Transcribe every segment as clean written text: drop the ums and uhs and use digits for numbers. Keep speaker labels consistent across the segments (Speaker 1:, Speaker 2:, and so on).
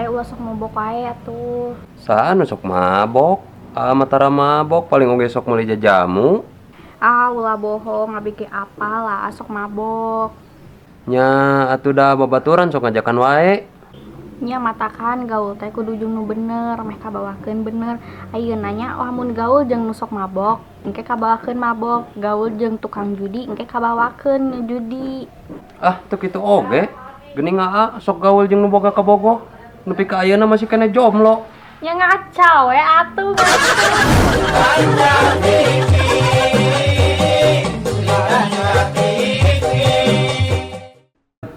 Speaker 1: teh ulah sok mabok wae atuh.
Speaker 2: Saha nu sok mabok? Ah, mah tara mabok paling oge sok meuli jajamu.
Speaker 1: Ah, ulah bohong, abi ge apal lah sok mabok.
Speaker 2: Nya atuh da babaturan sok ngajakan wae.
Speaker 1: Nya matakan gaul teh kudu jeung nu bener, meh kabawakeun bener. Ayeuna nya lamun gaul jeung nu sok mabok, engke kabawakeun mabok. Gaul jeung tukang judi, engke kabawakeun judi.
Speaker 2: Ah, teu kitu oge. Geuning aa sok gaul jeung nu boga kabogoh. Nepi ka ayeuna masih keneh jomblo.
Speaker 1: Nya ngaca we atuh.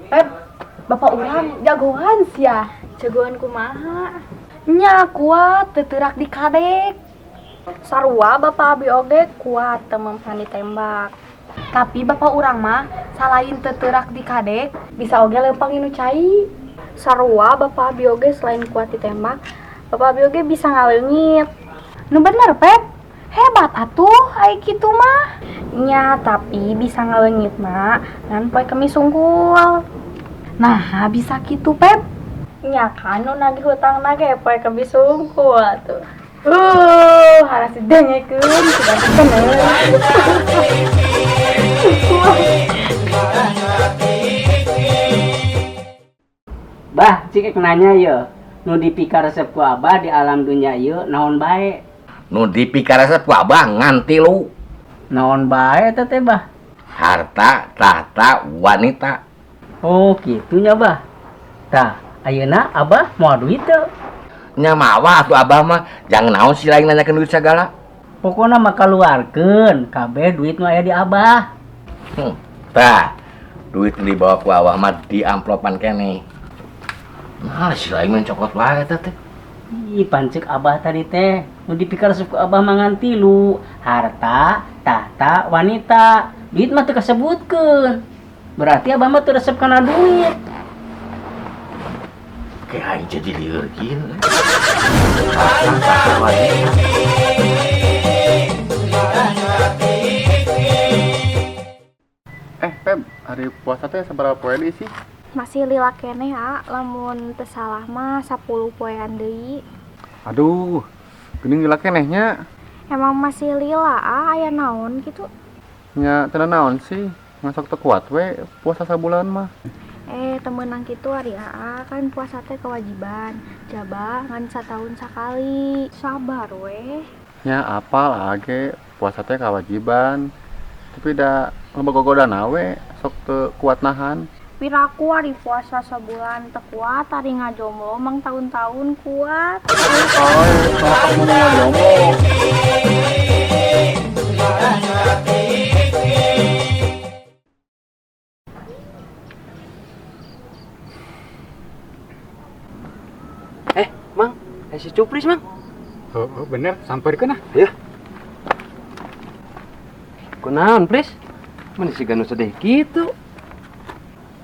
Speaker 3: Pep, bapak urang jagoan sia.
Speaker 1: Jagoan kumaha?
Speaker 3: Nya kuat teu teurak dikadek.
Speaker 1: Sarua bapak abi oge kuat teu mempan ditembak.
Speaker 3: Tapi bapak urang mah salain teu teurak dikadek bisa oge leumpang nu cai.
Speaker 1: Sarua bapak abi oge selain kuat ditembak, bapak abi oge bisa ngaleungit.
Speaker 3: Nu bener, Pep. Hebat atuh ai kitu mah.
Speaker 1: Nya, tapi bisa ngaleungit mah ngan poe Kemis sungkul.
Speaker 3: Nah, bisa kitu, Pep.
Speaker 1: Nya kan nu nagih hutangna ge poe Kemis sungkul atuh.
Speaker 3: Haras didengekeun sudah bener.
Speaker 4: Bah, cik nanya ye, nu dipikaresep ku abah di alam dunia ieu naon bae?
Speaker 5: Nu dipikaresep ku abah ngan tilu.
Speaker 4: Naon bae eta teh, Bah?
Speaker 5: Harta, tahta, wanita.
Speaker 4: Oh, kitunya, Bah. Tah, ayeuna abah moal duit teu?
Speaker 5: Nya mawa atuh abah mah, jangan naon si lain nanyakeun duit sagala.
Speaker 4: Pokona mah kaluarkeun, kabeh duit nu aya di abah.
Speaker 5: Tah, duit nu dibawa ku abah mah di amplopan keneh. Nah, si lain mah cokot wae eta teh.
Speaker 4: Ih, pancek abah tadi teh, nu dipikaresep ku abah mah ngan tilu, harta, tahta, wanita. Duit mah teu kasebutkeun. Berarti abah mah teu resep kana duit.
Speaker 5: Kayak aing jadi lieur kieu.
Speaker 6: Pep, hari puasa teh sabaraha poe deui sih?
Speaker 1: Masih lila keneh, ah, lamun teu salah mah 10 poean deui.
Speaker 6: Aduh, geuning lila keneh nya.
Speaker 1: Emang masih lila, ah, aya naon kitu?
Speaker 6: Nya teu naon sih, ngasok teu kuat we puasa sabulan mah.
Speaker 1: Teu meunang kitu ari aa, kan puasa teh kewajiban. Jaba ngan sataun sakali. Sabar we.
Speaker 6: Nya apal age puasa teh kewajiban. Tapi da loba gogodana we, sok teu kuat nahan.
Speaker 1: Piraku ari puasa sabulan teu kuat, ari ngajomblo mang tahun-tahun kuat.
Speaker 6: Oh, sok mau ngajomblo.
Speaker 2: Mang, si Cupris, Mang.
Speaker 7: Oh, bener, sampeurkeun ah.
Speaker 2: Ya. Kunaon, Pris? Mun si Ganu sedih kitu.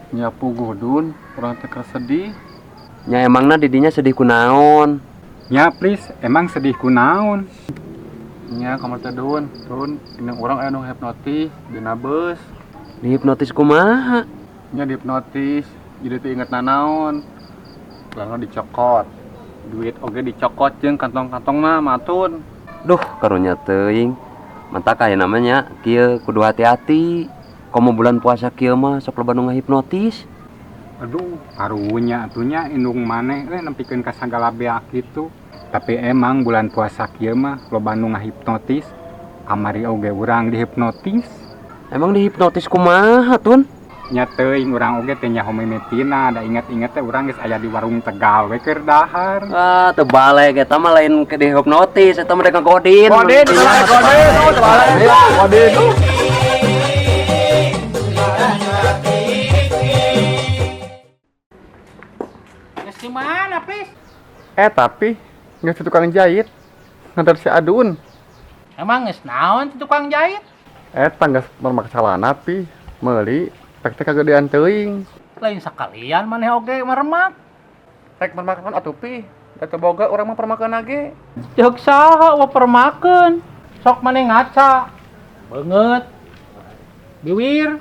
Speaker 6: Nya puguh dun, urang teh keur sedih.
Speaker 2: Nya emangna didinya sedih kunaon?
Speaker 7: Nya, Pris, emang sedih kunaon?
Speaker 6: Nya kamar teh dun, dun, indung urang aya nu hipnotis dina beus.
Speaker 2: Dihipnotis kumaha?
Speaker 6: Nya dihipnotis, jadi teu inget nanaon. Urangna dicokot. Duit oge dicokot jeung kantong-kantongna matun.
Speaker 2: Duh, karunya teuing. Mantak aya namanya kieu kudu hati-hati. Komo bulan puasa kieu mah sok loba nu ngahipnotis.
Speaker 7: Aduh, karunya atuh nya indung maneh we nepikeun ka sagala beak kitu. Tapi emang bulan puasa kieu mah loba nu ngahipnotis. Kamari oge urang dihipnotis.
Speaker 2: Emang dihipnotis kumaha, Tun?
Speaker 7: Nya teuing urang oge teh nyaho mimitina, da inget-inget teh urang geus aya di warung Tegal we keur dahar.
Speaker 2: Ah, teu balik eta mah lain ke dihipnotis, eta mah rek ngagodin.
Speaker 6: Godin, godin, oh, teu balik. Godin.
Speaker 8: Geus di mana, Pris?
Speaker 6: Tapi geus si tukang jahit nganter si Adun.
Speaker 8: Emang geus naon si tukang jahit?
Speaker 6: Eta geus mermak calana pi, meuli pek teh kagedean teuing.
Speaker 8: Lain sakalian maneh oge meremak.
Speaker 6: Rek mermakeun atuh pi, da teu boga urang mah permakeun ge.
Speaker 8: Jeung saha wa permakeun? Sok maneh ngaca. Beungeut. Biwir.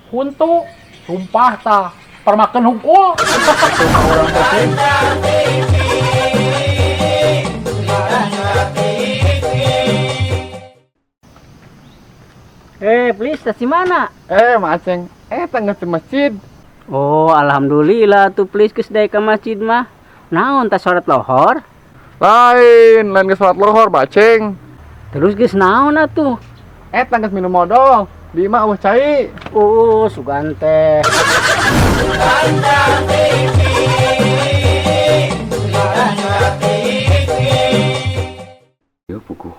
Speaker 8: Huntu. Sumpah tah. Permakeun hungkul.
Speaker 6: Urang teh.
Speaker 4: Please, tas di mana?
Speaker 6: Maceng. Tangga di masjid.
Speaker 4: Oh, alhamdulillah tuh please geus daek ka masjid mah. Naon tas salat lohor?
Speaker 6: Lain geus salat lohor, Baceng.
Speaker 4: Terus geus naon atuh?
Speaker 6: Tangga minum modal. Di imah eueuh cai.
Speaker 4: Oh, sugan teh.
Speaker 2: Yo puguh.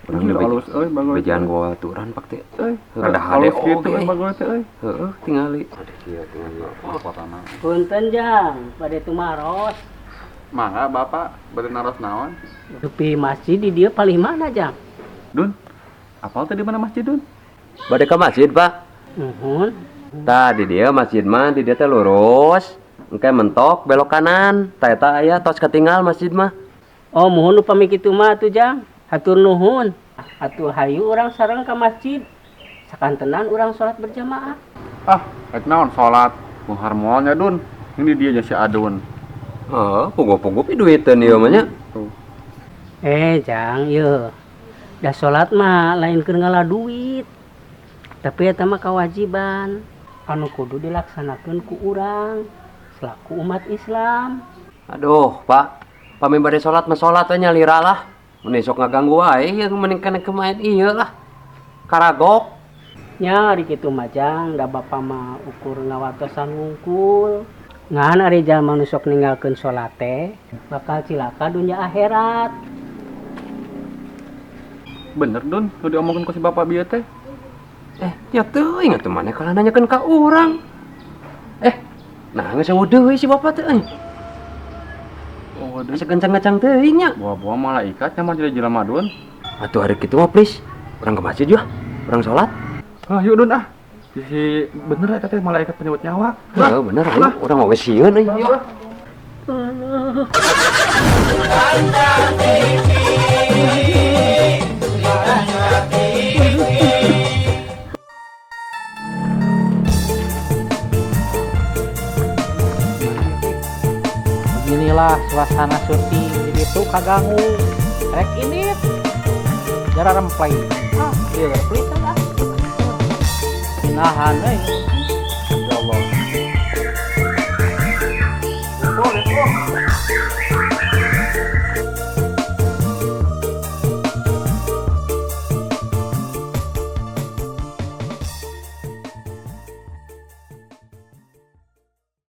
Speaker 2: Urang lebih
Speaker 6: Halus euy bagus.
Speaker 2: Bejaan gua aturan pak teh.
Speaker 6: Euy,
Speaker 2: Rada hade
Speaker 6: halus kitu
Speaker 2: oge.
Speaker 6: euy bagus teh euy.
Speaker 2: Heeh, tingali. Aduh kieu tingali.
Speaker 6: Potana.
Speaker 4: Punten jang, bade tumaros.
Speaker 6: Mangga Bapak, bade naros naon?
Speaker 4: Dupi masjid di dieu palih mana jang?
Speaker 6: Dun. Apal teh di mana masjid, Dun?
Speaker 2: Bade ka masjid, Pak.
Speaker 4: Nuhun.
Speaker 2: Tah di dieu masjid mah di dieu teh lurus. Engke mentok belok kanan. Tah eta aya tos katinggal masjid mah.
Speaker 4: Oh, muhun upami kitu mah atuh jang. Hatur nuhun. Atuh hayu urang sareng ka masjid. Sakantenan urang salat berjamaah.
Speaker 6: Ah, rek naon salat? Beunghar moal nya, Dun. Ini dia nya si Adun.
Speaker 2: Heeh, puguh-puguh pi duiteun ieu mah nya.
Speaker 4: Jang, ieu. Da salat mah lain keur ngala duit. Tapi eta mah kewajiban anu kudu dilaksanakeun ku urang selaku umat Islam.
Speaker 2: Aduh, Pak. Pami bade salat mah salat we nya lira lah. Mun sok ngaganggu wae ieu mending kana kemain ieu lah. Karagok.
Speaker 4: Nya ari kitu mah jang, da bapa mah ukur ngawatosan wungkul. Ngan ari jalma nu sok ninggalkeun salat teh bakal cilaka dunya akhirat.
Speaker 6: Bener, Dun, nu diomongkeun ku si bapak bieu teh.
Speaker 2: Nya teuing atuh maneh kalah nanyakeun ka urang. Nah geus eueuh deui si bapak teh euy.
Speaker 6: Oh, deui.
Speaker 2: Asa gencang-gencang teuing nya.
Speaker 6: Buah-buah malaikat nya mah jadi jelema, Dun.
Speaker 2: Atuh ari kitu mah please. Urang ke masjid yeuh. Urang salat.
Speaker 6: Ah, yuk Dun ah. Si bener eta teh malaikat penyebut nyawa.
Speaker 2: Heeh, bener ayo urang mah geus sieun euy. Yuk.
Speaker 8: Beginilah suasana syuting di situ kaganggu. Rek ini jara remplay. Ah, ieu remplay teh ah. Nahan euy.
Speaker 6: Ya Allah.